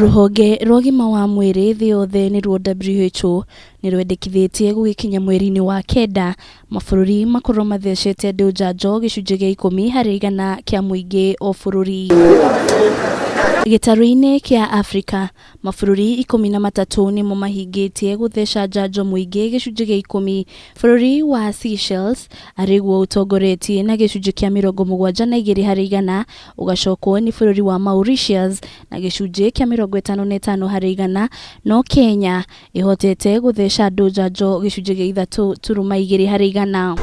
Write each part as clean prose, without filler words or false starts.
Rũhonge rwa ũgima wa mwĩrĩ thĩ yothe nĩruo WHO nĩ rwendekithĩtie gũgĩkinya mweri-inĩ wa kenda mabũrũri makorwo mathecete andũ njanjo gĩcunjĩ gĩa 10% kĩa mũingĩ o bũrũri. Gĩtarũ-inĩ kĩa Afrika, mabũrũri 13 nĩmo mahingĩtie gũtheca njanjo mũingĩ gĩcunjĩ gĩa 10. Bũrũri wa Seychelles arĩguo ũtongoretie na gĩcunjĩ kĩa 72%, ũgacokwo nĩ bũrũri wa Mauritius na gĩcunjĩ kĩa 55%, no Kenya ĩhotete gũtheca andũ njanjo gĩcunjĩ gĩa 3.2%.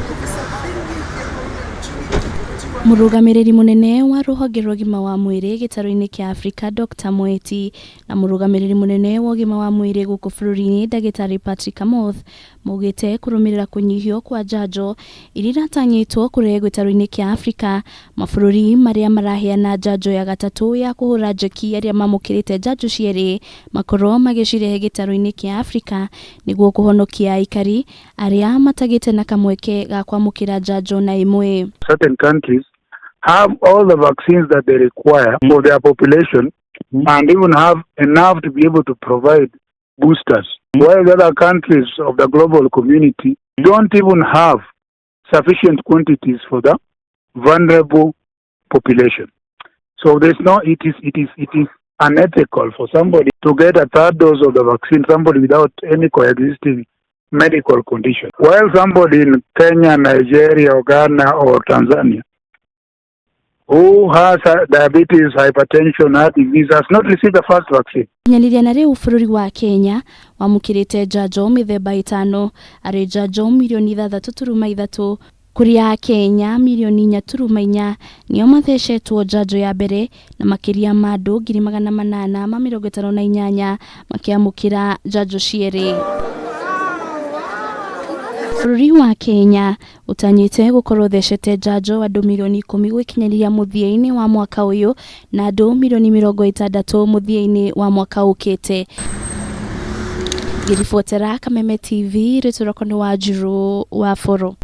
Mũrũgamĩrĩri mũnene wa rũhonge rwa ũgima wa mwĩrĩ gĩtarũ-inĩ kĩa Afrika Dr. Moeti na mũrũgamĩrĩri mũnene wa ũgima wa mwĩrĩ gũkũ bũrũri-inĩ Ndagĩtarĩ Patrick Amoth maugĩte kũrũmĩrĩra kũnyihio kwa njanjo iria iratanyĩtwo kũrehwo gĩtarũ-inĩ kĩa Afrika, mabũrũri marĩa maraheana njanjo ya gatatũ ya kũhũra njeki arĩa mamũkĩrĩte njanjo cierĩ makorwo magĩcirehe gĩtarũ-inĩ kĩa Afrika nĩguo kũhonokia aikari arĩa matagĩte na kamweke ga kwamũkĩra njanjo na ĩmwe. Certain countries have all the vaccines that they require for their population and even have enough to be able to provide boosters, while the other countries of the global community don't even have sufficient quantities for the vulnerable population. So there's no, it is unethical for somebody to get a third dose of the vaccine, somebody without any coexisting medical condition. While somebody in Kenya, Nigeria, or Ghana, or Tanzania who has diabetes, hypertension, heart disease has not received the first vaccine. Kinyanĩria na rĩu bũrũri wa Kenya wamũkĩrĩte njanjo mĩthemba ĩtano arĩ njanjo mirioni 6.3 kũrĩa Kenya mirioni 4.4 nĩo mathecetwo njanjo ya mbere na makĩria ma andũ 858,000 makĩamũkĩra njanjo cierĩ. Bũrũri wa Kenya ũtanyĩte gũkorwo ũthecete njanjo andũ mirioni 10 gwĩkinyanĩria mũthia-inĩ wa mwaka ũyũ na andũ mirioni 60 mũthia-inĩ wa mwaka ũkĩte. Ngĩribotera Kameme TV, rĩtwa rĩakwa nĩ Wanjirũ wa Boro.